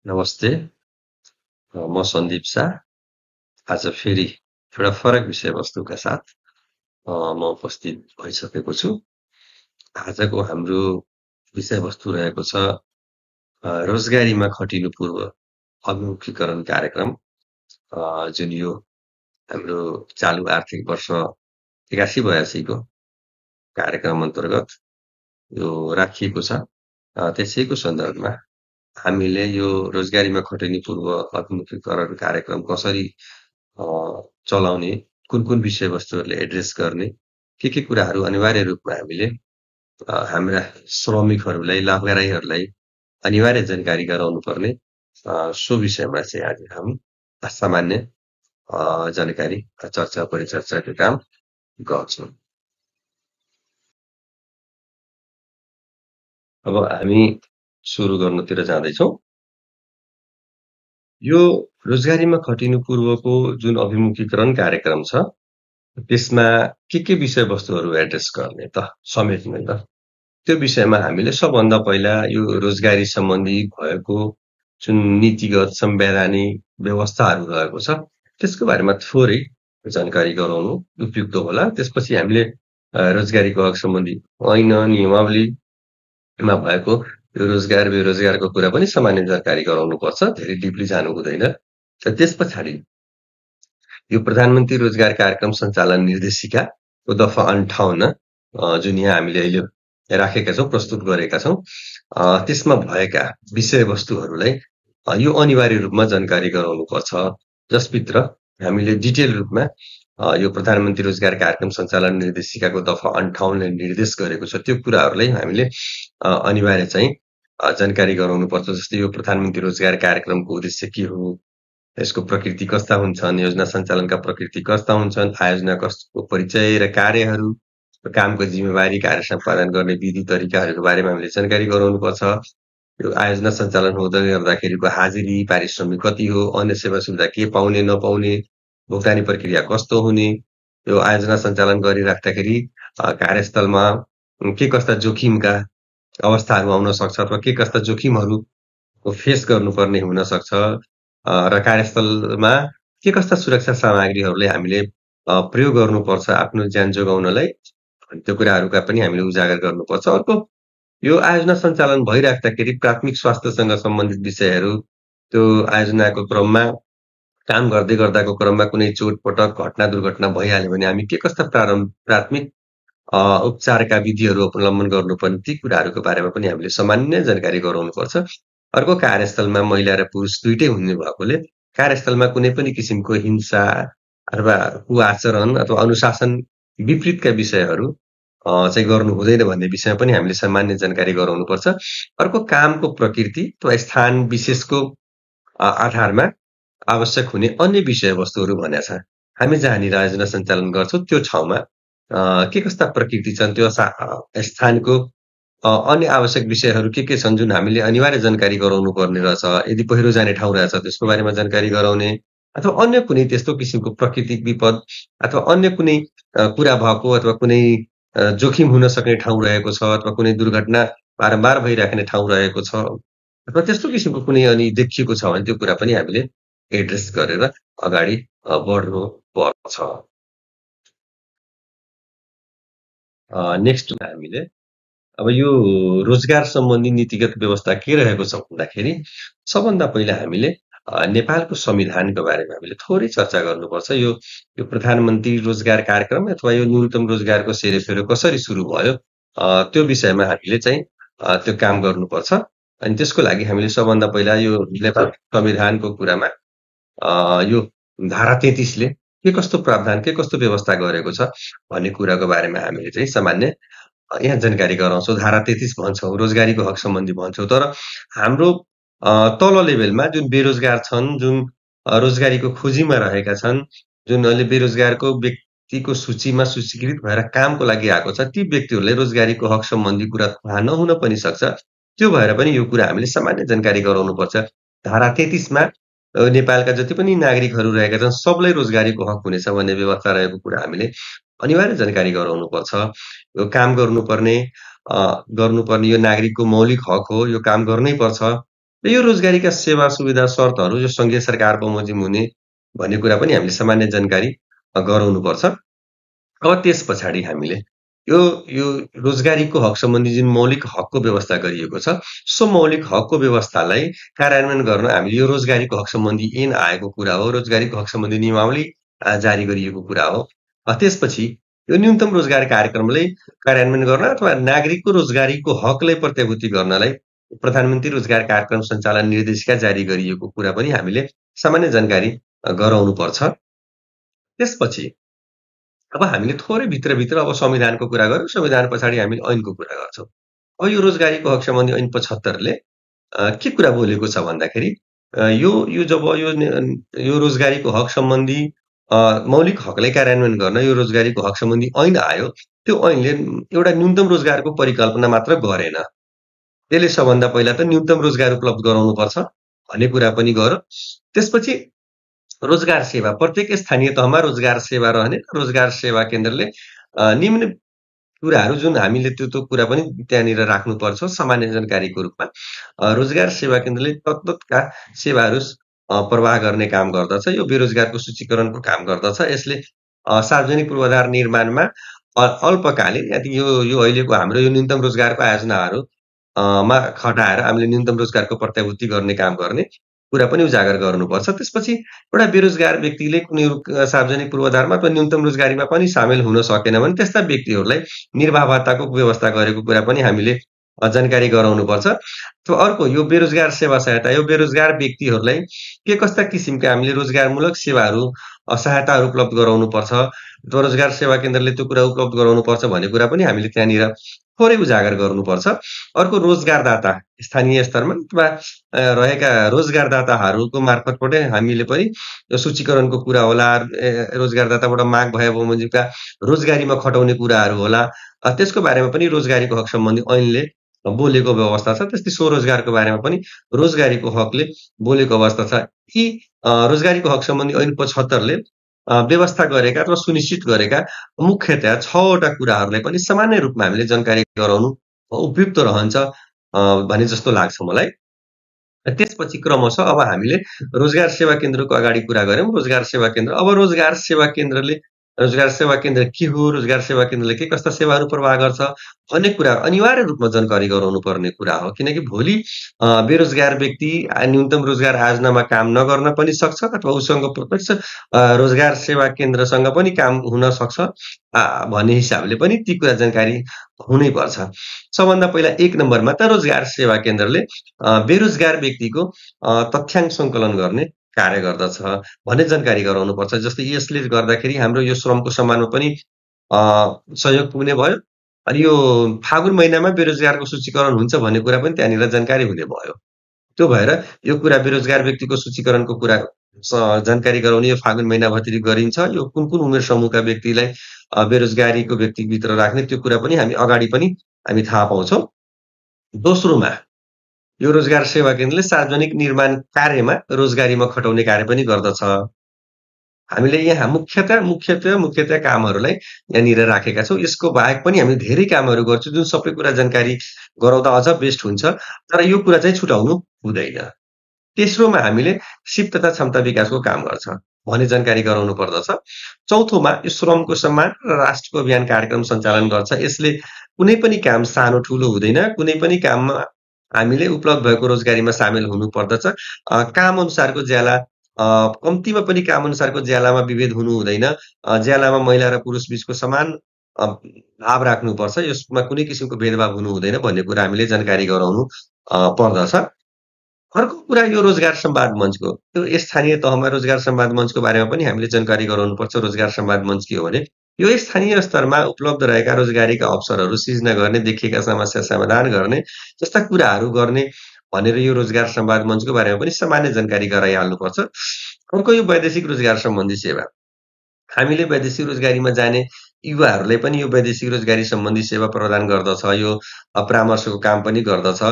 नमस्ते, म सन्दीप शाह। आज फेरि एउटा फरक विषयवस्तुका साथ म उपस्थित भइसकेको छु। आजको हाम्रो विषयवस्तु रहेको छ रोजगारीमा खटिनु पूर्व अभिमुखीकरण कार्यक्रम, जुन यो हाम्रो चालु आर्थिक वर्ष 81-82 को कार्यक्रम अन्तर्गत यो राखिएको छ। त्यसैको सन्दर्भमा हामीले यो रोजगारीमा खटिनु पूर्व अभिमुखीकरण कार्यक्रम कसरी चलाउने, कुन विषयवस्तुहरूले एड्रेस गर्ने, के कुराहरू अनिवार्य रूपमा हामीले हाम्रा श्रमिकहरूलाई, लाभग्राहीहरूलाई अनिवार्य जानकारी गराउनुपर्ने, सो विषयमा चाहिँ आज हामी सामान्य जानकारी चर्चा परिचर्चाको काम गर्छौँ। अब हामी सुरु गर्नुतिर जाँदैछौँ। यो रोजगारीमा खटिनु पूर्वको जुन अभिमुखीकरण कार्यक्रम छ, त्यसमा के विषयवस्तुहरू एड्रेस गर्ने त, समेट्ने त? त्यो विषयमा हामीले सबभन्दा पहिला यो रोजगारी सम्बन्धी भएको जुन नीतिगत संवैधानिक व्यवस्थाहरू रहेको छ, त्यसको बारेमा थोरै जानकारी गराउनु उपयुक्त होला। त्यसपछि हामीले रोजगारीको हक सम्बन्धी ऐन नियमावलीमा भएको यो रोजगार बेरोजगारको कुरा पनि सामान्य जानकारी गराउनुपर्छ, धेरै डिपली जानु हुँदैन। त्यस पछाडि यो प्रधानमन्त्री रोजगार कार्यक्रम सञ्चालन निर्देशिकाको दफा 58 जुन यहाँ हामीले अहिले राखेका छौँ, प्रस्तुत गरेका छौँ, त्यसमा भएका विषयवस्तुहरूलाई यो अनिवार्य रूपमा जानकारी गराउनुपर्छ, जसभित्र हामीले डिटेल रूपमा यो प्रधानमन्त्री रोजगार कार्यक्रम सञ्चालन निर्देशिकाको दफा 58 ले निर्देश गरेको छ, त्यो कुराहरूलाई हामीले अनिवार्य चाहिँ जानकारी गराउनुपर्छ। जस्तै यो प्रधानमन्त्री रोजगार कार्यक्रमको उद्देश्य के हो, यसको प्रकृति कस्ता हुन्छन्, योजना सञ्चालनका प्रकृति कस्ता हुन्छन्, आयोजना कस्तो परिचय र कार्यहरू, कामको जिम्मेवारी, कार्य सम्पादन गर्ने विधि तरिकाहरूको बारेमा हामीले जानकारी गराउनुपर्छ। यो आयोजना सञ्चालन हुँदै गर्दाखेरिको हाजिरी, पारिश्रमिक कति हो, अन्य सेवा सुविधा के पाउने नपाउने, भुक्तानी प्रक्रिया कस्तो हुने, यो आयोजना सञ्चालन गरिराख्दाखेरि कार्यस्थलमा के कस्ता जोखिमका अवस्थाहरू आउन सक्छ अथवा के कस्ता जोखिमहरू फेस गर्नुपर्ने हुन सक्छ, र कार्यस्थलमा के कस्ता सुरक्षा सामग्रीहरूले हामीले प्रयोग गर्नुपर्छ आफ्नो ज्यान जोगाउनलाई, त्यो कुराहरूका पनि हामीले उजागर गर्नुपर्छ। अर्को, यो आयोजना सञ्चालन भइराख्दाखेरि प्राथमिक स्वास्थ्यसँग सम्बन्धित विषयहरू, त्यो आयोजनाको क्रममा काम गर्दै गर्दाको क्रममा कुनै चोटपटक घटना दुर्घटना भइहाल्यो भने हामी के कस्ता प्राथमिक उपचारका विधिहरू अवलम्बन गर्नुपर्ने, ती कुराहरूको बारेमा पनि हामीले सामान्य जानकारी गराउनुपर्छ। अर्को, कार्यस्थलमा महिला र पुरुष दुइटै हुने भएकोले कार्यस्थलमा कुनै पनि किसिमको हिंसा अथवा कुआचरण अथवा अनुशासन विपरीतका विषयहरू चाहिँ गर्नु हुँदैन भन्ने विषयमा पनि हामीले सामान्य जानकारी गराउनुपर्छ। अर्को, कामको प्रकृति अथवा स्थान विशेषको आधारमा आवश्यक हुने अन्य विषयवस्तुहरू भनेको छ। हामी जहाँनिर आयोजना सञ्चालन गर्छौँ त्यो ठाउँमा के कस्ता प्रकृति छन्, त्यो स्थानको अन्य आवश्यक विषयहरू के छन् जुन हामीले अनिवार्य जानकारी गराउनु पर्ने रहेछ। यदि पहिरो जाने ठाउँ रहेछ त्यसको बारेमा जानकारी गराउने, अथवा अन्य कुनै त्यस्तो किसिमको प्राकृतिक विपद अथवा अन्य कुनै कुरा भएको अथवा कुनै जोखिम हुन सक्ने ठाउँ रहेको छ, अथवा कुनै दुर्घटना बारम्बार भइराख्ने ठाउँ रहेको छ, अथवा त्यस्तो किसिमको कुनै अनि देखिएको छ भने त्यो कुरा पनि हामीले एड्रेस गरेर अगाडि बढ्नु पर्छ। नेक्स्ट हामीले अब यो रोजगार सम्बन्धी नीतिगत व्यवस्था के रहेको छ भन्दाखेरि सबभन्दा पहिला हामीले नेपालको संविधानको बारेमा हामीले थोरै चर्चा गर्नुपर्छ। यो प्रधानमन्त्री रोजगार कार्यक्रम अथवा यो न्यूनतम रोजगारको सेरोफेरो कसरी सुरु भयो, त्यो विषयमा हामीले चाहिँ त्यो काम गर्नुपर्छ। अनि त्यसको लागि हामीले सबभन्दा पहिला यो नेपाल संविधानको कुरामा यो धारा 33 ले के कस्तो प्रावधान, के कस्तो व्यवस्था गरेको छ भन्ने कुराको बारेमा हामीले चाहिँ सामान्य यहाँ जानकारी गराउँछौँ। धारा 33 भन्छौँ, रोजगारीको हक सम्बन्धी भन्छौँ, तर हाम्रो तल लेभलमा जुन बेरोजगार छन्, जुन रोजगारीको खोजीमा रहेका छन्, जुन अहिले बेरोजगारको व्यक्तिको सूचीमा सूचीकृत भएर कामको लागि आएको छ, ती व्यक्तिहरूले रोजगारीको हक सम्बन्धी कुरा थाहा नहुन पनि सक्छ। त्यो भएर पनि यो कुरा हामीले सामान्य जानकारी गराउनुपर्छ। धारा 33 मा नेपालका जति पनि नागरिकहरू रहेका छन् सबलाई रोजगारीको हक हुनेछ भन्ने व्यवस्था रहेको कुरा हामीले अनिवार्य जानकारी गराउनुपर्छ। यो काम गर्नुपर्ने यो नागरिकको मौलिक हक हो, यो काम गर्नै पर्छ र यो रोजगारीका सेवा, सुविधा, शर्तहरू जो सङ्घीय सरकार बमोजिम हुने भन्ने कुरा पनि हामीले सामान्य जानकारी गराउनुपर्छ। अब त्यस पछाडि हामीले यो यो रोजगारीको हक सम्बन्धी जुन मौलिक हकको व्यवस्था गरिएको छ, सो मौलिक हकको व्यवस्थालाई कार्यान्वयन गर्न हामीले यो रोजगारीको हक सम्बन्धी ऐन आएको कुरा हो, रोजगारीको हक सम्बन्धी नियमावली जारी गरिएको कुरा हो। त्यसपछि यो न्यूनतम रोजगार कार्यक्रमलाई कार्यान्वयन गर्न अथवा नागरिकको रोजगारीको हकलाई प्रत्याभूति गर्नलाई प्रधानमन्त्री रोजगार कार्यक्रम सञ्चालन निर्देशिका जारी गरिएको कुरा पनि हामीले सामान्य जानकारी गराउनुपर्छ। त्यसपछि अब हामीले थोरै भित्र अब संविधानको कुरा गर्यौँ, संविधान पछाडि हामीले ऐनको कुरा गर्छौँ। अब यो रोजगारीको हक सम्बन्धी ऐन ७५ ले के कुरा बोलेको छ भन्दाखेरि यो यो जब यो रोजगारीको हक सम्बन्धी मौलिक हकलाई कार्यान्वयन गर्न यो रोजगारीको हक सम्बन्धी ऐन आयो, त्यो ऐनले एउटा न्यूनतम रोजगारको परिकल्पना मात्र गरेन। त्यसले सबभन्दा पहिला त न्यूनतम रोजगार उपलब्ध गराउनुपर्छ भन्ने कुरा पनि गर्यो। त्यसपछि रोजगार सेवा प्रत्येक स्थानीय तहमा रोजगार सेवा रहने, रोजगार सेवा केन्द्रले निम्न कुराहरू जुन हामीले त्यो कुरा पनि त्यहाँनिर राख्नुपर्छ सामान्य जानकारीको रूपमा। रोजगार सेवा केन्द्रले तत्ततका सेवाहरू प्रवाह गर्ने काम गर्दछ। यो बेरोजगारको सूचीकरणको काम गर्दछ। यसले सार्वजनिक पूर्वाधार निर्माणमा अल्पकालीन यो अहिलेको हाम्रो यो न्यूनतम रोजगारको आयोजनाहरू मा खटाएर हामीले न्यूनतम रोजगारको प्रत्याभूति गर्ने काम गर्ने कुरा पनि उजागर गर्नुपर्छ। त्यसपछि एउटा बेरोजगार व्यक्तिले कुनै सार्वजनिक पूर्वाधारमा अथवा न्यूनतम रोजगारीमा पनि सामेल हुन सकेन भने त्यस्ता व्यक्तिहरूलाई निर्वाह भत्ताको व्यवस्था गरेको कुरा पनि हामीले जानकारी गराउनुपर्छ। अर्को यो बेरोजगार सेवा सहायता, यो बेरोजगार व्यक्तिहरूलाई के कस्ता किसिमका हामीले रोजगारमूलक सेवाहरू सहायताहरू उपलब्ध गराउनुपर्छ, रोजगार सेवा केन्द्रले त्यो कुरा उपलब्ध गराउनुपर्छ भन्ने कुरा पनि हामीले त्यहाँनिर थोरै उजागर गर्नुपर्छ। अर्को रोजगारदाता स्थानीय स्तरमा अथवा रहेका रोजगारदाताहरूको मार्फतबाटै हामीले पनि यो सूचीकरणको कुरा होला, रोजगारदाताबाट माग भए बमोजिमका रोजगारीमा खटाउने कुराहरू होला, त्यसको बारेमा पनि रोजगारीको हक सम्बन्धी ऐनले बोलेको व्यवस्था छ। त्यस्तै स्वरोजगारको बारेमा पनि रोजगारीको हकले बोलेको अवस्था छ। यी रोजगारीको हक सम्बन्धी ऐन ७५ ले व्यवस्था गरेका अथवा सुनिश्चित गरेका मुख्यतया ६ वटा कुराहरूलाई पनि सामान्य रूपमा हामीले जानकारी गराउनु उपयुक्त रहन्छ भने जस्तो लाग्छ मलाई। त्यसपछि क्रमशः अब हामीले रोजगार सेवा केन्द्रको अगाडि कुरा गर्यौँ। रोजगार सेवा केन्द्र, अब रोजगार सेवा केन्द्र के हो, रोजगार सेवा केन्द्रले के कस्ता सेवाहरू प्रवाह गर्छ भन्ने कुरा अनिवार्य रूपमा जानकारी गराउनु पर्ने कुरा हो। किनकि भोलि बेरोजगार व्यक्ति न्यूनतम रोजगार आयोजनामा काम नगर्न पनि सक्छ अथवा उसँग प्रत्यक्ष रोजगार सेवा केन्द्रसँग पनि काम हुन सक्छ भन्ने हिसाबले पनि ती कुरा जानकारी हुनैपर्छ। सबभन्दा पहिला १ नम्बरमा त रोजगार सेवा केन्द्रले बेरोजगार व्यक्तिको तथ्याङ्क सङ्कलन गर्ने कार्य गर्दछ भन्ने जानकारी गराउनुपर्छ। जस्तै यसले गर्दाखेरि हाम्रो यो श्रमको सम्मानमा पनि सहयोग पुग्ने भयो। अनि यो फागुन महिनामा बेरोजगारको सूचीकरण हुन्छ भन्ने कुरा पनि त्यहाँनिर जानकारी हुने भयो। त्यो भएर यो कुरा बेरोजगार व्यक्तिको सूचीकरणको कुरा जानकारी गराउने यो फागुन महिनाभरि गरिन्छ। यो कुन उमेर समूहका व्यक्तिलाई बेरोजगारीको व्यक्तिभित्र राख्ने त्यो कुरा पनि हामी थाहा पाउँछौँ। दोस्रोमा यो रोजगार सेवा केन्द्रले सार्वजनिक निर्माण कार्यमा रोजगारीमा खटाउने कार्य पनि गर्दछ। हामीले यहाँ मुख्यतया कामहरूलाई यहाँनिर राखेका छौँ। यसको बाहेक पनि हामी धेरै कामहरू गर्छौँ जुन सबै कुरा जानकारी गराउँदा अझ बेस्ट हुन्छ, तर यो कुरा चाहिँ छुटाउनु हुँदैन। तेस्रोमा हामीले सिप तथा क्षमता विकासको काम गर्छ भन्ने जानकारी गराउनु पर्दछ। चौथोमा यो श्रमको सम्मान र राष्ट्रको अभियान कार्यक्रम सञ्चालन गर्छ। यसले कुनै पनि काम सानो ठुलो हुँदैन, कुनै पनि काममा हामीले उपलब्ध भएको रोजगारीमा सामेल हुनु पर्दछ। काम अनुसारको ज्याला कम्तीमा पनि काम अनुसारको ज्यालामा विभेद हुनु हुँदैन। ज्यालामा महिला र पुरुष बीचको समान भाव राख्नुपर्छ। यसमा कुनै किसिमको भेदभाव हुनु हुँदैन भन्ने कुरा हामीले जानकारी गराउनु पर्दछ। अर्को कुरा यो रोजगार संवाद मञ्चको, यो स्थानीय तहमा रोजगार संवाद मञ्चको बारेमा पनि हामीले जानकारी गराउनुपर्छ। रोजगार संवाद मञ्च के हो भने यो स्थानीय स्तरमा उपलब्ध रहेका रोजगारीका अवसरहरू सृजना गर्ने, देखिएका समस्या समाधान गर्ने जस्ता कुराहरू गर्ने भनेर यो रोजगार संवाद मञ्चको बारेमा पनि सामान्य जानकारी गराइहाल्नुपर्छ। अर्को यो वैदेशिक रोजगार सम्बन्धी सेवा, हामीले वैदेशिक रोजगारीमा जाने युवाहरूलाई पनि यो वैदेशिक रोजगारी सम्बन्धी सेवा प्रदान गर्दछ। यो परामर्शको काम पनि गर्दछ।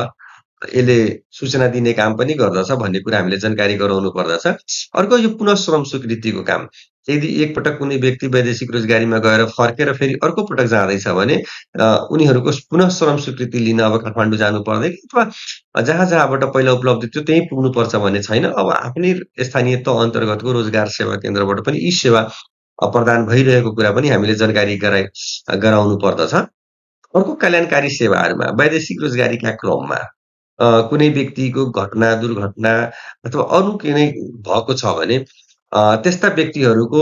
यसले सूचना दिने काम पनि गर्दछ भन्ने कुरा हामीले जानकारी गराउनु पर्दछ। अर्को यो पुनः श्रम स्वीकृतिको काम। यदि एकपटक कुनै व्यक्ति वैदेशिक रोजगारीमा गएर फर्केर फेरि अर्को पटक जाँदैछ भने उनीहरूको पुनः श्रम स्वीकृति लिन अब काठमाडौँ जानु पर्दैन अथवा जहाँ-जहाँबाट पहिला उपलब्ध थियो त्यहीँ पुग्नुपर्छ भन्ने छैन। अब आफ्नै स्थानीय तह अन्तर्गतको रोजगार सेवा केन्द्रबाट पनि यी सेवा प्रदान भइरहेको कुरा पनि हामीले जानकारी गराउनु पर्दछ। अर्को कल्याणकारी सेवाहरूमा वैदेशिक रोजगारीका क्रममा कुनै व्यक्तिको घटना, दुर्घटना अथवा अरू कुनै भएको छ भने त्यस्ता व्यक्तिहरूको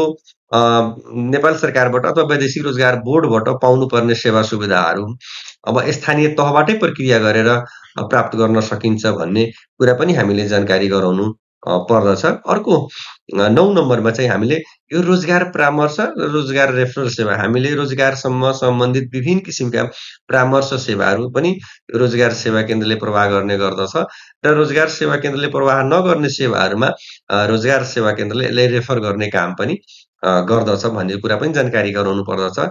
नेपाल सरकारबाट अथवा वैदेशिक रोजगार बोर्डबाट पाउनुपर्ने सेवा सुविधाहरू अब स्थानीय तहबाटै प्रक्रिया गरेर प्राप्त गर्न सकिन्छ भन्ने कुरा पनि हामीले जानकारी गराउनु पर्दछ। अर्को 9 नम्बरमा चाहिँ हामीले यो रोजगार परामर्श र रोजगार रेफरल सेवा हामीले रोजगारसम्म सम्बन्धित विभिन्न किसिमका परामर्श सेवाहरू पनि रोजगार सेवा केन्द्रले प्रवाह गर्ने गर्दछ र रोजगार सेवा केन्द्रले प्रवाह नगर्ने सेवाहरूमा रोजगार सेवा केन्द्रले यसलाई रेफर गर्ने काम पनि गर्दछ भन्ने कुरा पनि जानकारी गराउनु पर्दछ।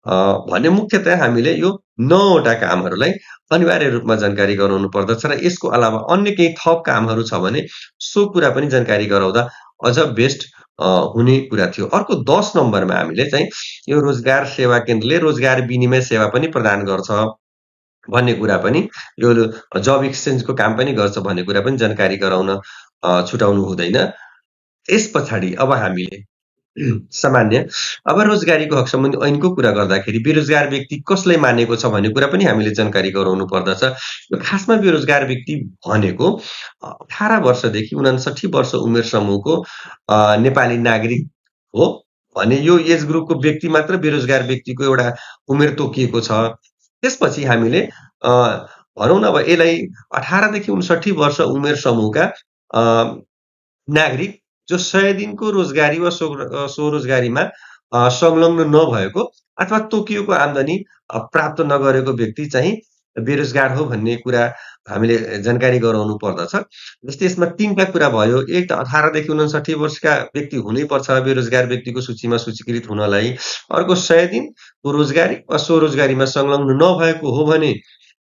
भने मुख्यतया हामीले यो 9 वटा कामहरूलाई अनिवार्य रूपमा जानकारी गराउनु पर्दछ र यसको अलावा अन्य केही थप कामहरू छ भने सो कुरा पनि जानकारी गराउँदा अझ बेस्ट हुने कुरा थियो। अर्को 10 नम्बरमा हामीले चाहिँ यो रोजगार सेवा केन्द्रले रोजगार विनिमय सेवा पनि प्रदान गर्छ भन्ने कुरा पनि, यो जब एक्सचेन्जको काम पनि गर्छ भन्ने कुरा पनि जानकारी गराउन छुटाउनु हुँदैन। यस पछाडि अब हामीले सामान्य अब रोजगारीको हक सम्बन्धी ऐनको कुरा गर्दाखेरि बेरोजगार व्यक्ति कसलाई मानेको छ भन्ने कुरा पनि हामीले जानकारी गराउनु पर्दछ। यो खासमा बेरोजगार व्यक्ति भनेको 18 वर्षदेखि 59 वर्ष उमेर समूहको नेपाली नागरिक हो भने यो एज ग्रुपको व्यक्ति मात्र बेरोजगार व्यक्तिको एउटा उमेर तोकिएको छ। त्यसपछि हामीले भनौँ न अब यसलाई 18 देखि 59 वर्ष उमेर समूहका नागरिक जो 100 दिनको रोजगारी वा स्वरोजगारीमा संलग्न नभएको अथवा तोकिएको आम्दानी प्राप्त नगरेको व्यक्ति चाहिँ बेरोजगार हो भन्ने कुरा हामीले जानकारी गराउनु पर्दछ। जस्तै यसमा 3टा कुरा भयो। एक त 18 देखि 59 वर्षका व्यक्ति हुनैपर्छ बेरोजगार व्यक्तिको सूचीमा सूचीकृत हुनलाई। अर्को 100 दिनको रोजगारी वा स्वरोजगारीमा संलग्न नभएको हो भने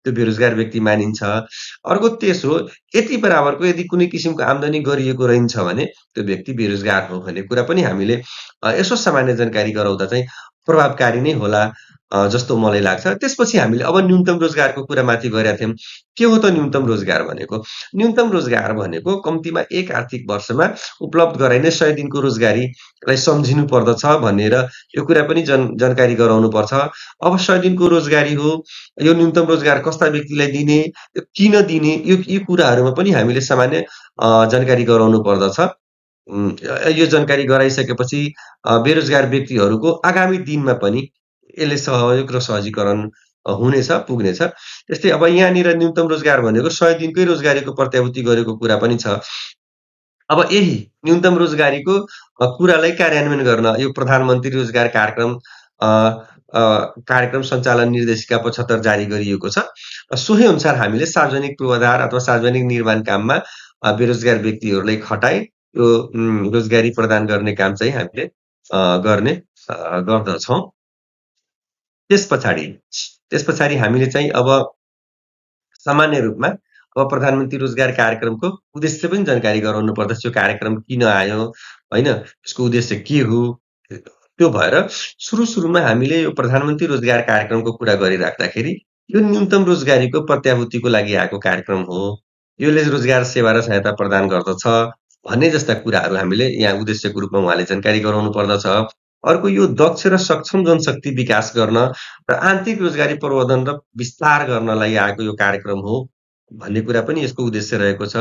त्यो बेरोजगार व्यक्ति मानिन्छ। अर्को तेस्रो यति बराबरको यदि कुनै किसिमको आम्दानी गरिएको रहन्छ भने त्यो व्यक्ति बेरोजगार हो भन्ने कुरा पनि हामीले यसो सामान्य जानकारी गराउँदा चाहिँ प्रभावकारी नै होला जस्तो मलाई लाग्छ। त्यसपछि हामीले अब न्यूनतम रोजगारको कुरा माथि गरेका थियौँ। के हो त न्यूनतम रोजगार भनेको? न्यूनतम रोजगार भनेको कम्तीमा 1 आर्थिक वर्षमा उपलब्ध गराइने 100 दिनको रोजगारीलाई सम्झिनु पर्दछ भनेर यो कुरा पनि जानकारी गराउनु पर्छ। अब 100 दिनको रोजगारी हो, यो न्यूनतम रोजगार कस्ता व्यक्तिलाई दिने, किन दिने, यी कुराहरूमा पनि हामीले सामान्य जानकारी गराउनु पर्दछ। यो जानकारी गराइसकेपछि बेरोजगार व्यक्तिहरूको आगामी दिनमा पनि यसले सहयोग र सहजीकरण हुनेछ, पुग्नेछ। त्यस्तै अब यहाँनिर न्यूनतम रोजगार भनेको 100 दिनकै रोजगारीको प्रत्याभूति गरेको कुरा पनि छ। अब यही न्यूनतम रोजगारीको कुरालाई कार्यान्वयन गर्न यो प्रधानमन्त्री रोजगार कार्यक्रम सञ्चालन निर्देशिका 75 जारी गरिएको छ। सोही अनुसार हामीले सार्वजनिक पूर्वाधार अथवा सार्वजनिक निर्माण काममा बेरोजगार व्यक्तिहरूलाई खटाई यो रोजगारी प्रदान गर्ने काम चाहिँ हामीले गर्ने गर्दछौँ। त्यस पछाडि हामीले चाहिँ अब सामान्य रूपमा अब प्रधानमन्त्री रोजगार कार्यक्रमको उद्देश्य पनि जानकारी गराउनु पर्दछ। यो कार्यक्रम किन आयो, होइन, यसको उद्देश्य के हो, त्यो भएर सुरुमा हामीले यो प्रधानमन्त्री रोजगार कार्यक्रमको कुरा गरिराख्दाखेरि यो न्यूनतम रोजगारीको प्रत्याभूतिको लागि आएको कार्यक्रम हो, यसले रोजगार सेवा र सहायता प्रदान गर्दछ भन्ने जस्ता कुराहरू हामीले यहाँ उद्देश्यको रूपमा उहाँले जानकारी गराउनु पर्दछ। अर्को यो दक्ष र सक्षम जनशक्ति विकास गर्न र आन्तरिक रोजगारी प्रवर्धन र विस्तार गर्नलाई आएको यो कार्यक्रम हो भन्ने कुरा पनि यसको उद्देश्य रहेको छ।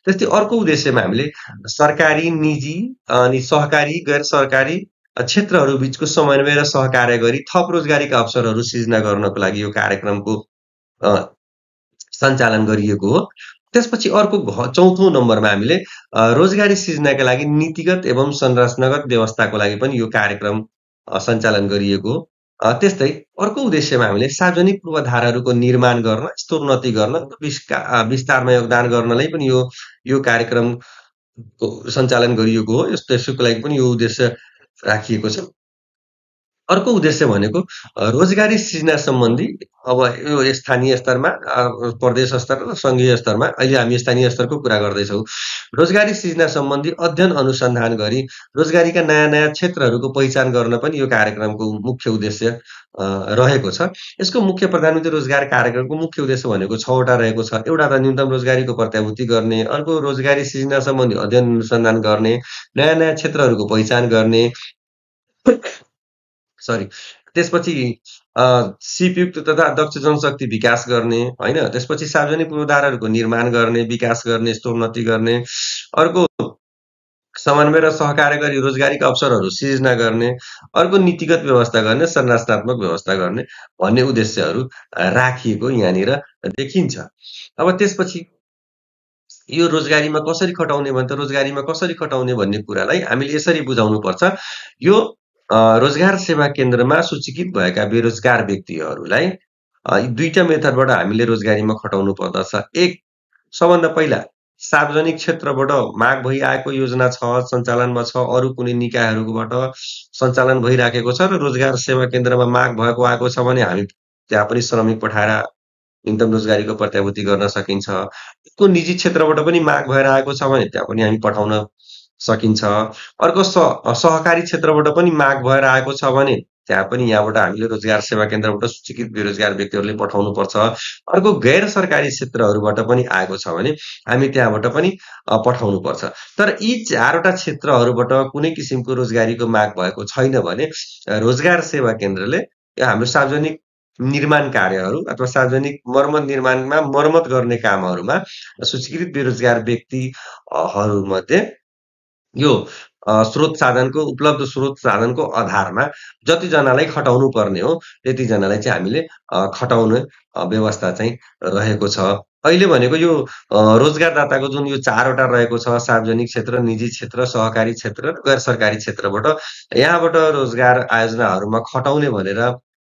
त्यस्तै अर्को उद्देश्यमा हामीले सरकारी, निजी अनि सहकारी, गैर सरकारी क्षेत्रहरू बीचको समन्वय र सहकार्य गरी थप रोजगारीका अवसरहरू सृजना गर्नको लागि यो कार्यक्रमको सञ्चालन गरिएको हो। त्यसपछि अर्को 4औं नम्बरमा हामीले रोजगारी सृजनाका लागि नीतिगत एवं संरचनागत व्यवस्थाको लागि पनि यो कार्यक्रम सञ्चालन गरिएको हो। त्यस्तै अर्को उद्देश्यमा हामीले सार्वजनिक पूर्वाधारहरूको निर्माण गर्न, स्तरोन्नति गर्न, विस्तारमा योगदान गर्नलाई पनि यो कार्यक्रमको सञ्चालन गरिएको हो। त्यसको लागि पनि यो उद्देश्य राखिएको छ। अर्को उद्देश्य भनेको रोजगारी सृजना सम्बन्धी अब यो स्थानीय स्तरमा प्रदेश स्तर र सङ्घीय स्तरमा अहिले हामी स्थानीय स्तरको कुरा गर्दैछौँ। रोजगारी सृजना सम्बन्धी अध्ययन अनुसन्धान गरी रोजगारीका नयाँ-नयाँ क्षेत्रहरूको पहिचान गर्न पनि यो कार्यक्रमको मुख्य उद्देश्य रहेको छ। यसको मुख्य प्रधानमन्त्री रोजगार कार्यक्रमको मुख्य उद्देश्य भनेको 6 वटा रहेको छ। एउटा त न्यूनतम रोजगारीको प्रत्याभूति गर्ने, अर्को रोजगारी सृजना सम्बन्धी अध्ययन अनुसन्धान गर्ने, नयाँ-नयाँ क्षेत्रहरूको पहिचान गर्ने, सरी त्यसपछि सिपयुक्त तथा दक्ष जनशक्ति विकास गर्ने, होइन? त्यसपछि सार्वजनिक पूर्वाधारहरूको निर्माण गर्ने, विकास गर्ने, स्तरोन्नति गर्ने। अर्को समन्वय र सहकार्य गरी रोजगारीका अवसरहरू सृजना गर्ने, अर्को नीतिगत व्यवस्था गर्ने, संरचनात्मक व्यवस्था गर्ने भन्ने उद्देश्यहरू राखिएको यहाँनिर देखिन्छ। अब त्यसपछि यो रोजगारीमा कसरी खटाउने भने त रोजगारीमा कसरी खटाउने भन्ने कुरालाई हामीले यसरी बुझाउनुपर्छ। यो रोजगार सेवा केन्द्रमा सूचीकृत भएका बेरोजगार व्यक्तिहरूलाई दुईटा मेथडबाट हामीले रोजगारीमा खटाउनु पर्दछ। एक, सबभन्दा पहिला सार्वजनिक क्षेत्रबाट माग भइआएको योजना छ, सञ्चालनमा छ, अरू कुनै निकायहरूबाट सञ्चालन भइराखेको छ र रोजगार सेवा केन्द्रमा माग आएको छ भने हामी त्यहाँ पनि श्रमिक पठाएर न्यूनतम रोजगारीको प्रत्याभूति गर्न सकिन्छ। को निजी क्षेत्रबाट पनि माग भएर आएको छ भने त्यहाँ पनि हामी पठाउन सकिन्छ। अर्को सहकारी क्षेत्रबाट पनि माग भएर आएको छ भने त्यहाँ पनि यहाँबाट हामीले रोजगार सेवा केन्द्रबाट सूचीकृत बेरोजगार व्यक्तिहरूले पठाउनुपर्छ। अर्को गैर सरकारी क्षेत्रहरूबाट पनि आएको छ भने हामी त्यहाँबाट पनि पठाउनुपर्छ। तर यी 4वटा क्षेत्रहरूबाट कुनै किसिमको रोजगारीको माग भएको छैन भने रोजगार सेवा केन्द्रले हाम्रो सार्वजनिक निर्माण कार्यहरू अथवा सार्वजनिक मर्मत निर्माणमा मर्मत गर्ने कामहरूमा सूचीकृत बेरोजगार व्यक्तिहरूमध्ये यो उपलब्ध स्रोत साधनको आधारमा जतिजनालाई खटाउनु पर्ने हो त्यतिजनालाई चाहिँ हामीले खटाउने व्यवस्था चाहिँ रहेको छ। अहिले भनेको यो रोजगारदाताको जुन यो 4वटा रहेको छ, सार्वजनिक क्षेत्र, निजी क्षेत्र, सहकारी क्षेत्र र गैर सरकारी क्षेत्रबाट यहाँबाट रोजगार आयोजनाहरूमा खटाउने भनेर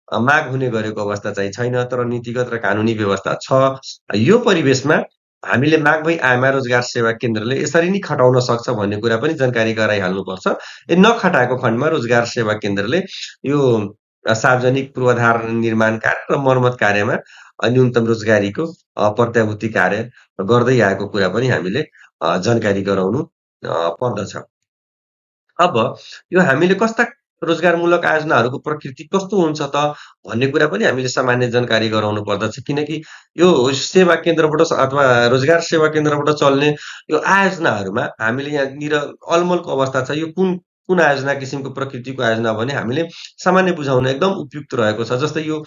माग हुने गरेको अवस्था चाहिँ छैन, तर नीतिगत र कानुनी व्यवस्था छ। यो परिवेशमा हामीले माग भई आएमा रोजगार सेवा केन्द्रले यसरी नै खटाउन सक्छ भन्ने कुरा पनि जानकारी गराइहाल्नुपर्छ। नखटाएको खण्डमा रोजगार सेवा केन्द्रले यो सार्वजनिक पूर्वाधार निर्माण कार्य र मर्मत कार्यमा न्यूनतम रोजगारीको प्रत्याभूति कार्य गर्दै आएको कुरा पनि हामीले जानकारी गराउनु पर्दछ। अब यो हामीले कस्ता रोजगारमूलक आयोजनाहरूको प्रकृति कस्तो हुन्छ त भन्ने कुरा पनि हामीले सामान्य जानकारी गराउनु पर्दछ। किनकि यो सेवा केन्द्रबाट अथवा रोजगार सेवा केन्द्रबाट चल्ने यो आयोजनाहरूमा हामीले यहाँनिर अलमलको अवस्था छ। यो कुन कुन आयोजना किसिमको प्रकृतिको आयोजना भने हामीले सामान्य बुझाउन एकदम उपयुक्त रहेको छ। जस्तै यो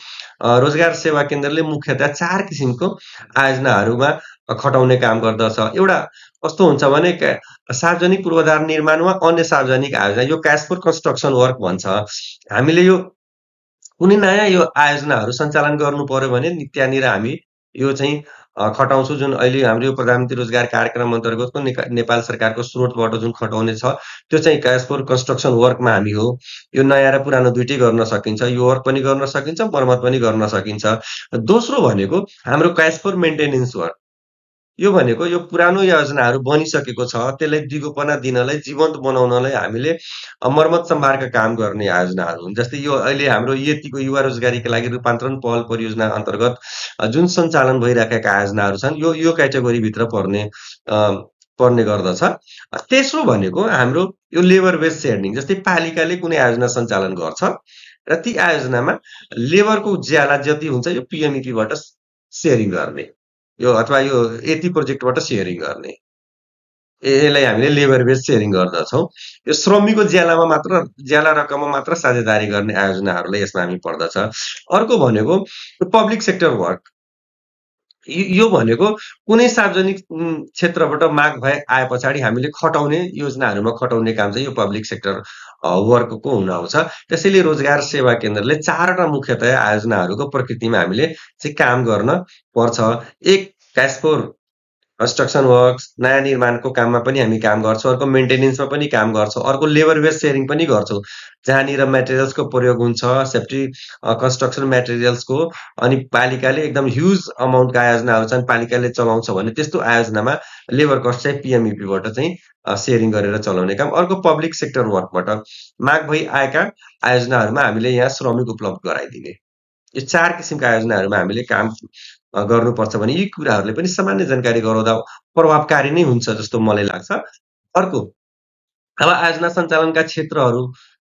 रोजगार सेवा केन्द्रले मुख्यतया 4 किसिमको आयोजनाहरूमा खटाउने काम गर्दछ। एउटा कस्तो हुन्छ भने सार्वजनिक पूर्वाधार निर्माण वा अन्य सार्वजनिक आयोजना, यो क्याश फर कन्स्ट्रक्सन वर्क भन्छ। हामीले यो कुनै नयाँ यो आयोजनाहरू सञ्चालन गर्नु पर्यो भने त्यहाँनिर हामी यो चाहिँ खटाउँछौँ। जुन अहिले हाम्रो यो प्रधानमन्त्री रोजगार कार्यक्रम अन्तर्गतको नेपाल सरकारको स्रोतबाट जुन खटाउने छ त्यो चाहिँ क्याश फर कन्स्ट्रक्सन वर्कमा हामी हो। यो नयाँ र पुरानो दुइटै गर्न सकिन्छ। यो वर्क पनि गर्न सकिन्छ, मर्मत पनि गर्न सकिन्छ। दोस्रो भनेको हाम्रो क्याश फर मेन्टेनेन्स वर्क। यो भनेको यो पुरानो योजनाहरू बनिसकेको छ त्यसलाई दिगोपना दिनलाई, जीवन्त बनाउनलाई हामीले मर्मत सम्भारका काम गर्ने आयोजनाहरू हुन्। जस्तै यो अहिले हाम्रो यतिको युवा रोजगारीका लागि रूपान्तरण पहल परियोजना अन्तर्गत जुन सञ्चालन भइरहेका आयोजनाहरू छन् यो क्याटेगोरीभित्र पर्ने गर्दछ। तेस्रो भनेको हाम्रो यो लेबर बेस सेयरिङ। जस्तै पालिकाले कुनै आयोजना सञ्चालन गर्छ र ती आयोजनामा लेबरको ज्याला जति हुन्छ यो पिएमइपीबाट सेयरिङ गर्ने, यो अथवा यो यति प्रोजेक्टबाट सेयरिङ गर्ने, यसलाई हामीले लेबर बेस सेयरिङ गर्दछौँ। यो श्रमिकको ज्याला रकममा मात्र साझेदारी गर्ने आयोजनाहरूलाई यसमा हामी पर्दछ। अर्को भनेको पब्लिक सेक्टर वर्क। यो भनेको कुनै सार्वजनिक क्षेत्रबाट माग भए आए पछाडि हामीले खटाउने योजनाहरूमा खटाउने काम चाहिँ यो पब्लिक सेक्टर वर्कको हुन आउँछ। त्यसैले रोजगार सेवा केन्द्रले 4वटा मुख्यतया आयोजनाहरूको प्रकृतिमा हामीले चाहिँ काम गर्न पर्छ। एक, क्याश फर कन्स्ट्रक्सन वर्क्स, नयाँ निर्माणको काममा पनि हामी काम गर्छौँ, अर्को मेन्टेनेन्समा पनि काम गर्छौँ, अर्को लेबर वेज सेयरिङ पनि गर्छौँ। जहाँनिर मेटेरियल्सको प्रयोग हुन्छ, सेफ्टी कन्स्ट्रक्सन मेटेरियल्सको, अनि पालिकाले एकदम ह्युज अमाउन्टका आयोजनाहरू छन्, पालिकाले चलाउँछ भने त्यस्तो आयोजनामा लेबर कस्ट चाहिँ पिएमइपीबाट चाहिँ सेयरिङ गरेर चलाउने काम। अर्को पब्लिक सेक्टर वर्कबाट माग भई आएका आयोजनाहरूमा हामीले यहाँ श्रमिक उपलब्ध गराइदिने। यो 4 किसिमका आयोजनाहरूमा हामीले काम गर्नुपर्छ भने यी कुराहरूले पनि सामान्य जानकारी गराउँदा प्रभावकारी नै हुन्छ जस्तो मलाई लाग्छ। अर्को, अब आयोजना सञ्चालनका क्षेत्रहरू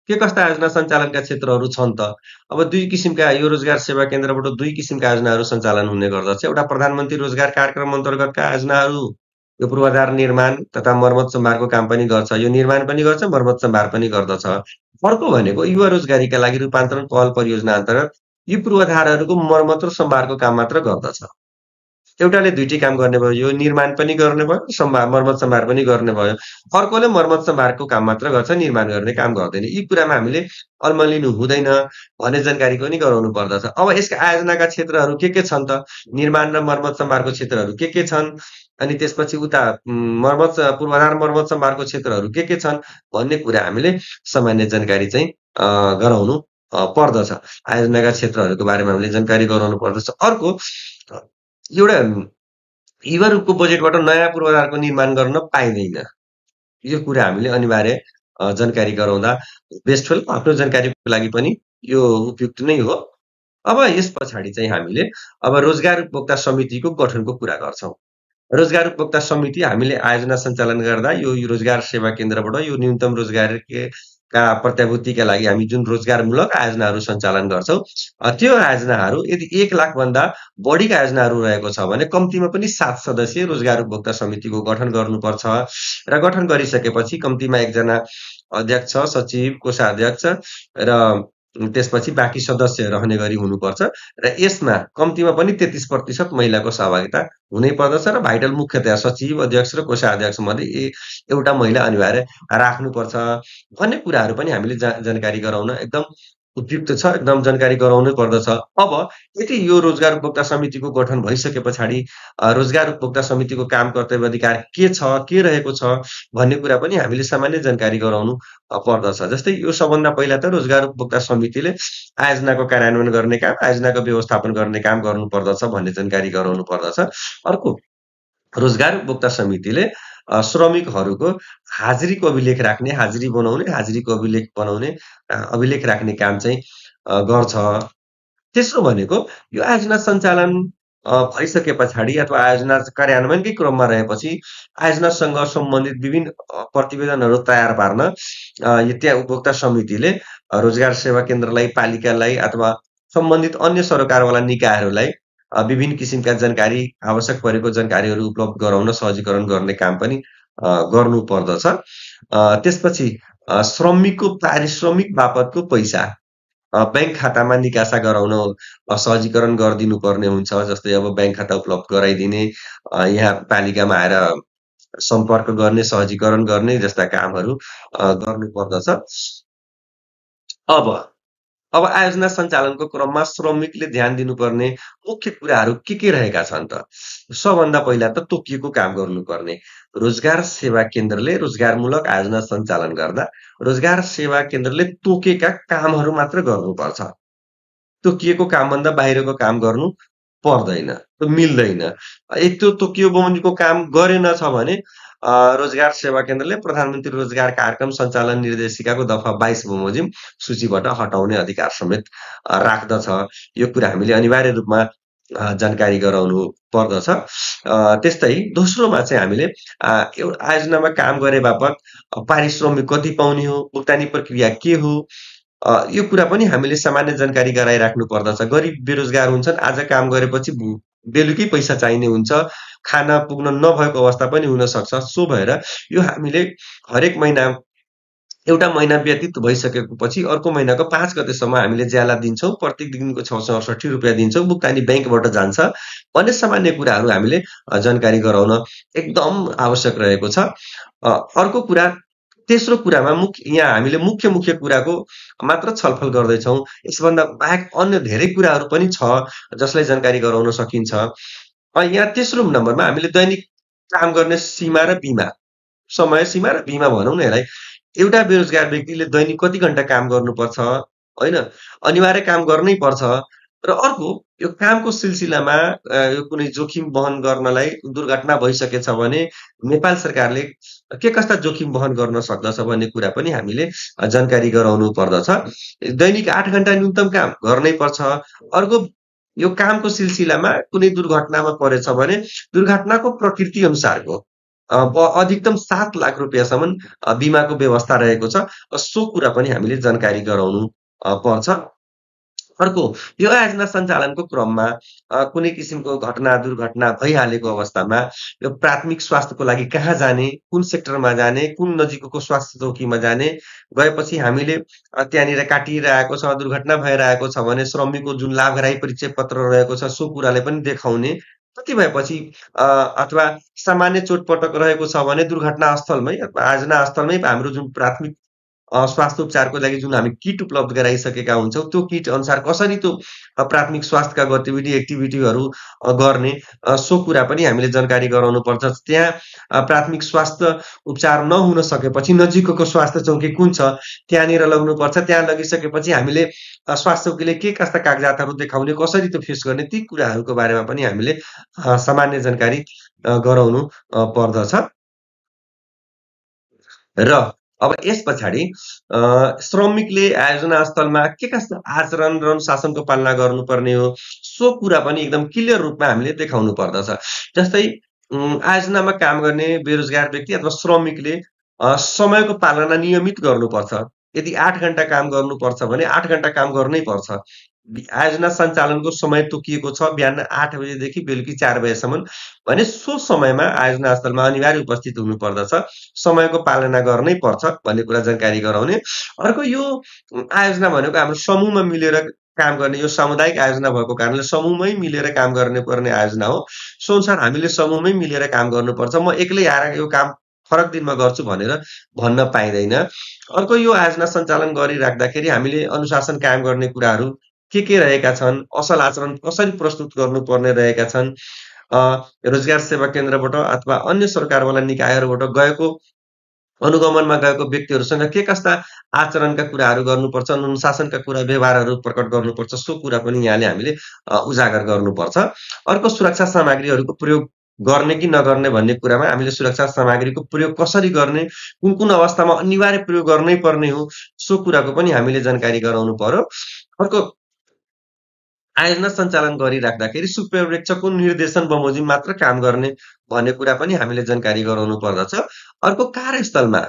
के कस्ता आयोजना सञ्चालनका क्षेत्रहरू छन् त? अब 2 किसिमका यो रोजगार सेवा केन्द्रबाट 2 किसिमका आयोजनाहरू सञ्चालन हुने गर्दछ। एउटा प्रधानमन्त्री रोजगार कार्यक्रम अन्तर्गतका आयोजनाहरू, यो पूर्वाधार निर्माण तथा मर्मत सम्भारको काम पनि गर्छ। यो निर्माण पनि गर्छ, मर्मत सम्भार पनि गर्दछ। अर्को भनेको युवा रोजगारीका लागि रूपान्तरण पहल परियोजना अन्तर्गत यी पूर्वाधारहरूको मर्मत र सम्भारको काम मात्र गर्दछ। एउटाले दुईटै काम गर्ने भयो, यो निर्माण पनि गर्ने भयो, मर्मत सम्भार पनि गर्ने भयो। अर्कोले मर्मत सम्भारको काम मात्र गर्छ, निर्माण गर्ने काम गर्दैन। यी कुरामा हामीले अल्मलिनु हुँदैन भन्ने जानकारी पनि गराउनु पर्दछ। अब यसका आयोजनाका क्षेत्रहरू के छन् त? निर्माण र मर्मत सम्भारको क्षेत्रहरू के छन्? अनि त्यसपछि उता पूर्वाधार मर्मत सम्भारको क्षेत्रहरू के छन् भन्ने कुरा हामीले सामान्य जानकारी चाहिँ गराउनु पर्दछ। आयोजनाका क्षेत्रहरूको बारेमा हामीले जानकारी गराउनु पर्दछ। अर्को, एउटा युवा रूपको बजेटबाट नयाँ पूर्वाधारको निर्माण गर्न पाइँदैन। यो कुरा हामीले अनिवार्य जानकारी गराउँदा बेस्ट होला। आफ्नो जानकारीको लागि पनि यो उपयुक्त नै हो। अब यस पछाडि चाहिँ हामीले अब रोजगार उपभोक्ता समितिको गठनको कुरा गर्छौँ। रोजगार उपभोक्ता समिति हामीले आयोजना सञ्चालन गर्दा यो रोजगार सेवा केन्द्रबाट यो न्यूनतम रोजगारका प्रत्याभूतिका लागि हामी जुन रोजगारमूलक आयोजनाहरू सञ्चालन गर्छौँ, त्यो आयोजनाहरू यदि 1 लाख भन्दा बढीका आयोजनाहरू रहेको छ भने कम्तीमा पनि 7 सदस्यीय रोजगार उपभोक्ता समितिको गठन गर्नुपर्छ। र गठन गरिसकेपछि कम्तीमा 1 जना अध्यक्ष, सचिव, कोषाध्यक्ष र त्यसपछि बाँकी सदस्य रहने गरी हुनुपर्छ। र यसमा कम्तीमा पनि 33% महिलाको सहभागिता हुनै पर्दछ र भाइटल मुख्यतया सचिव, अध्यक्ष र कोषाध्यक्ष मध्ये एउटा महिला अनिवार्य राख्नुपर्छ भन्ने कुराहरू पनि हामीले जानकारी गराउन एकदम उपयुक्त छ, एकदम जानकारी गराउनै पर्दछ। अब यदि यो रोजगार उपभोक्ता समितिको गठन भइसके पछाडि रोजगार उपभोक्ता समितिको काम कर्तव्य अधिकार के छ, के रहेको छ भन्ने कुरा पनि हामीले सामान्य जानकारी गराउनु पर्दछ। जस्तै यो सबभन्दा पहिला त रोजगार उपभोक्ता समितिले आयोजनाको कार्यान्वयन गर्ने काम, आयोजनाको व्यवस्थापन गर्ने काम गर्नुपर्दछ भन्ने जानकारी गराउनु पर्दछ। अर्को, रोजगार उपभोक्ता समितिले श्रमिकहरूको हाजिरीको अभिलेख राख्ने, हाजिरी बनाउने, हाजिरीको अभिलेख बनाउने, अभिलेख राख्ने काम चाहिँ गर्छ। तेस्रो भनेको यो आयोजना सञ्चालन भइसके पछाडि अथवा आयोजना कार्यान्वयनकै क्रममा रहेपछि आयोजनासँग सम्बन्धित विभिन्न प्रतिवेदनहरू तयार पार्न त्यहाँ उपभोक्ता समितिले रोजगार सेवा केन्द्रलाई, पालिकालाई अथवा सम्बन्धित अन्य सरकारवाला निकायहरूलाई विभिन्न किसिमका जानकारी, आवश्यक परेको जानकारीहरू उपलब्ध गराउन सहजीकरण गर्ने काम पनि गर्नु पर्दछ। त्यसपछि श्रमिकको पारिश्रमिक बापतको पैसा बैंक खातामा निकासा गराउन सहजीकरण गरिदिनु पर्ने हुन्छ। जस्तै अब बैंक खाता उपलब्ध गराइदिने, यहाँ पालिकामा आएर सम्पर्क गर्ने, सहजीकरण गर्ने जस्ता कामहरू गर्नु पर्दछ। अब आयोजना सञ्चालनको क्रममा श्रमिकले ध्यान दिनुपर्ने मुख्य कुराहरू के रहेका छन् त? सबभन्दा पहिला त तोकिएको काम गर्नुपर्ने। रोजगार सेवा केन्द्रले रोजगारमूलक आयोजना सञ्चालन गर्दा रोजगार सेवा केन्द्रले तोकेका कामहरू मात्र गर्नुपर्छ। तोकिएको कामभन्दा बाहिरको काम गर्नु पर्दैन, त्यो मिल्दैन। एक त्यो तोकियो बमोजिमको काम गरेनछ भने रोजगार सेवा केन्द्रले प्रधानमन्त्री रोजगार कार्यक्रम सञ्चालन निर्देशिकाको दफा 22 बमोजिम सूचीबाट हटाउने अधिकार समेत राख्दछ। यो कुरा हामीले अनिवार्य रूपमा जानकारी गराउनु पर्दछ। त्यस्तै दोस्रोमा चाहिँ हामीले एउटा आयोजनामा काम गरे बापत पारिश्रमिक कति पाउने हो, भुक्तानी प्रक्रिया के हो, यो कुरा पनि हामीले सामान्य जानकारी गराइराख्नु पर्दछ। गरिब बेरोजगार हुन्छन्, आज काम गरेपछि बेलुकै पैसा चाहिने हुन्छ, खाना पुग्न नभएको अवस्था पनि हुन सक्छ। सो भएर यो हामीले हरेक महिना एउटा महिना व्यतीत भइसकेपछि अर्को महिनाको 5 गतेसम्म हामीले ज्याला दिन्छौँ, प्रत्येक दिनको 668 रुपियाँ दिन्छौँ, भुक्तानी बैंकबाट जान्छ भन्ने सामान्य कुराहरू हामीले जानकारी गराउन एकदम आवश्यक रहेको छ। अर्को कुरा, तेस्रो कुरामा यहाँ हामीले मुख्य कुराको मात्र छलफल गर्दैछौँ। यसभन्दा बाहेक अन्य धेरै कुराहरू पनि छ जसलाई जानकारी गराउन सकिन्छ। यहाँ तेस्रो नम्बरमा हामीले दैनिक काम गर्ने सीमा र बीमा, समय सीमा र बीमा भनौँ न यसलाई। एउटा बेरोजगार व्यक्तिले दैनिक कति घण्टा काम गर्नुपर्छ, होइन? अनिवार्य काम गर्नै पर्छ। र अर्को, यो कामको सिलसिलामा यो कुनै जोखिम वहन गर्नलाई दुर्घटना भइसकेछ भने नेपाल सरकारले के कस्ता जोखिम वहन गर्न सक्दछ भन्ने कुरा पनि हामीले जानकारी गराउनु पर्दछ। दैनिक 8 घण्टा न्यूनतम काम गर्नै पर्छ। अर्को, यो कामको सिलसिलामा कुनै दुर्घटनामा परेछ भने दुर्घटनाको प्रकृति अनुसारको अधिकतम 7 लाख रुपियाँसम्म बिमाको व्यवस्था रहेको छ। सो कुरा पनि हामीले जानकारी गराउनु पर्छ। अर्को, यो आयोजना सञ्चालनको क्रममा कुनै किसिमको घटना, दुर्घटना भइहालेको अवस्थामा यो प्राथमिक स्वास्थ्यको लागि कहाँ जाने, कुन सेक्टरमा जाने, कुन नजिकको स्वास्थ्य चौकीमा जाने, गएपछि हामीले त्यहाँनिर काटिरहेको छ, दुर्घटना भइरहेको छ भने श्रमिकको जुन लाभग्राही परिचय पत्र रहेको छ, सो कुरालाई पनि देखाउने। कति भएपछि अथवा सामान्य चोटपटक रहेको छ भने दुर्घटना स्थलमै अथवा आयोजना स्थलमै हाम्रो जुन प्राथमिक स्वास्थ्य उपचारको लागि जुन हामी किट उपलब्ध गराइसकेका हुन्छौँ, त्यो किट अनुसार कसरी त्यो प्राथमिक स्वास्थ्यका गतिविधि, एक्टिभिटीहरू गर्ने, सो कुरा पनि हामीले जानकारी गराउनुपर्छ। त्यहाँ प्राथमिक स्वास्थ्य उपचार नहुन सकेपछि नजिकको स्वास्थ्य चौकी कुन छ, त्यहाँनिर लग्नुपर्छ। त्यहाँ लगिसकेपछि हामीले स्वास्थ्य चौकीले के कस्ता कागजातहरू देखाउने, कसरी त्यो फेस गर्ने, ती कुराहरूको बारेमा पनि हामीले सामान्य जानकारी गराउनु पर्दछ। र अब यस पछाडि श्रमिकले आयोजना स्थलमा के कस्ता आचरण र अनुशासनको पालना गर्नुपर्ने हो, सो कुरा पनि एकदम क्लियर रूपमा हामीले देखाउनु पर्दछ। जस्तै आयोजनामा काम गर्ने बेरोजगार व्यक्ति अथवा श्रमिकले समयको पालना नियमित गर्नुपर्छ। यदि 8 घण्टा काम गर्नुपर्छ भने 8 घण्टा काम गर्नै पर्छ। आयोजना सञ्चालनको समय तोकिएको छ बिहान 8 बजेदेखि बेलुकी 4 बजेसम्म भने सो समयमा आयोजना स्थलमा अनिवार्य उपस्थित हुनुपर्दछ। समयको पालना गर्नै पर्छ भन्ने कुरा जानकारी गराउने। अर्को, यो आयोजना भनेको हाम्रो समूहमा मिलेर काम गर्ने, यो सामुदायिक आयोजना भएको कारणले समूहमै मिलेर काम गर्नुपर्ने आयोजना हो। सो अनुसार हामीले समूहमै मिलेर काम गर्नुपर्छ। म एक्लै आएर यो काम फरक दिनमा गर्छु भनेर भन्न पाइँदैन। अर्को, यो आयोजना सञ्चालन गरिराख्दाखेरि हामीले अनुशासन कायम गर्ने कुराहरू के रहेका छन्, असल आचरण कसरी प्रस्तुत गर्नुपर्ने रहेका छन्, रोजगार सेवा केन्द्रबाट अथवा अन्य सरकारवाला निकायहरूबाट गएको अनुगमनमा गएको व्यक्तिहरूसँग के कस्ता आचरणका कुराहरू गर्नुपर्छ, अनुशासनका कुरा, व्यवहारहरू प्रकट गर्नुपर्छ, सो कुरा पनि यहाँले हामीले उजागर गर्नुपर्छ। अर्को, सुरक्षा सामग्रीहरूको प्रयोग गर्ने कि नगर्ने भन्ने कुरामा हामीले सुरक्षा सामग्रीको प्रयोग कसरी गर्ने, कुन अवस्थामा अनिवार्य प्रयोग गर्नै पर्ने हो, सो कुराको पनि हामीले जानकारी गराउनु पर्यो। अर्को, आयोजना सञ्चालन गरिराख्दाखेरि सुपर्यवेक्षकको निर्देशन बमोजिम मात्र काम गर्ने भन्ने कुरा पनि हामीले जानकारी गराउनु पर्दछ। अर्को, कार्यस्थलमा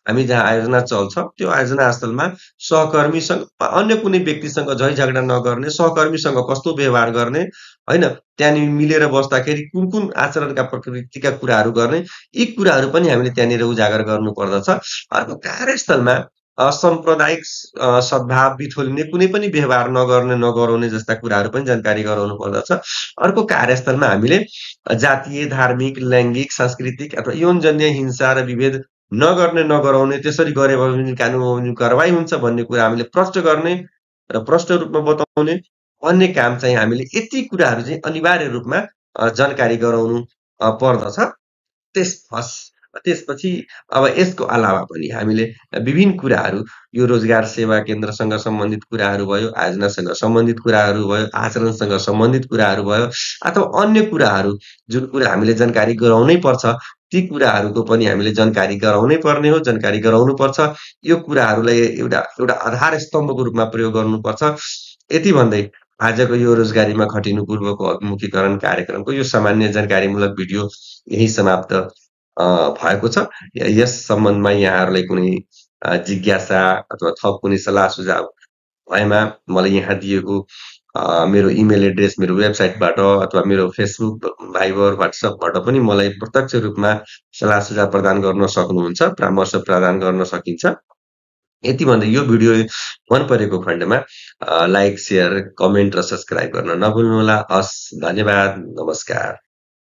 हामी जहाँ आयोजना चल्छ त्यो आयोजना स्थलमा सहकर्मीसँग अन्य कुनै व्यक्तिसँग झैझगडा नगर्ने, सहकर्मीसँग कस्तो व्यवहार गर्ने, होइन, त्यहाँनिर मिलेर बस्दाखेरि कुन आचरणका प्रकृतिका कुराहरू गर्ने, यी कुराहरू पनि हामीले त्यहाँनिर उजागर गर्नु पर्दछ। अर्को, कार्यस्थलमा साम्प्रदायिक सद्भाव बिथोल्ने कुनै पनि व्यवहार नगर्ने, नगराउने जस्ता कुराहरू पनि जानकारी गराउनु पर्दछ। अर्को, कार्यस्थलमा हामीले जातीय, धार्मिक, लैङ्गिक, सांस्कृतिक अथवा यौनजन्य हिंसा र विभेद नगर्ने, नगराउने, त्यसरी गरे भने कानुनी कारबाही हुन्छ भन्ने कुरा हामीले प्रष्ट गर्ने र प्रष्ट रूपमा बताउने। अन्य काम चाहिँ हामीले यति कुराहरू चाहिँ अनिवार्य रूपमा जानकारी गराउनु पर्दछ। त्यसपछि अब यसको अलावा पनि हामीले विभिन्न कुराहरू, यो रोजगार सेवा केन्द्रसँग सम्बन्धित कुराहरू भयो, आयोजनासँग सम्बन्धित कुराहरू भयो, आचरणसँग सम्बन्धित कुराहरू भयो, अथवा अन्य कुराहरू जुन कुरा हामीले जानकारी गराउनै पर्छ, ती कुराहरूको पनि हामीले जानकारी गराउनै पर्ने हो, जानकारी गराउनुपर्छ। यो कुराहरूलाई एउटा आधार स्तम्भको रूपमा प्रयोग गर्नुपर्छ। यति भन्दै आजको यो रोजगारीमा खटिनु पूर्वको अभिमुखीकरण कार्यक्रमको यो सामान्य जानकारीमूलक भिडियो यही समाप्त भएको छ। यस सम्बन्धमा यहाँहरूलाई कुनै जिज्ञासा अथवा थप कुनै सल्लाह सुझाव भएमा मलाई यहाँ दिएको मेरो इमेल एड्रेस, मेरो वेबसाइटबाट अथवा मेरो फेसबुक, भाइबर, व्हाट्सएपबाट पनि मलाई प्रत्यक्ष रूपमा सल्लाह सुझाव प्रदान गर्न सक्नुहुन्छ, परामर्श प्रदान गर्न सकिन्छ। यति भन्दै यो भिडियो मन परेको खण्डमा लाइक, सेयर, कमेन्ट र सब्सक्राइब गर्न नभुल्नुहोला। हस्, धन्यवाद, नमस्कार।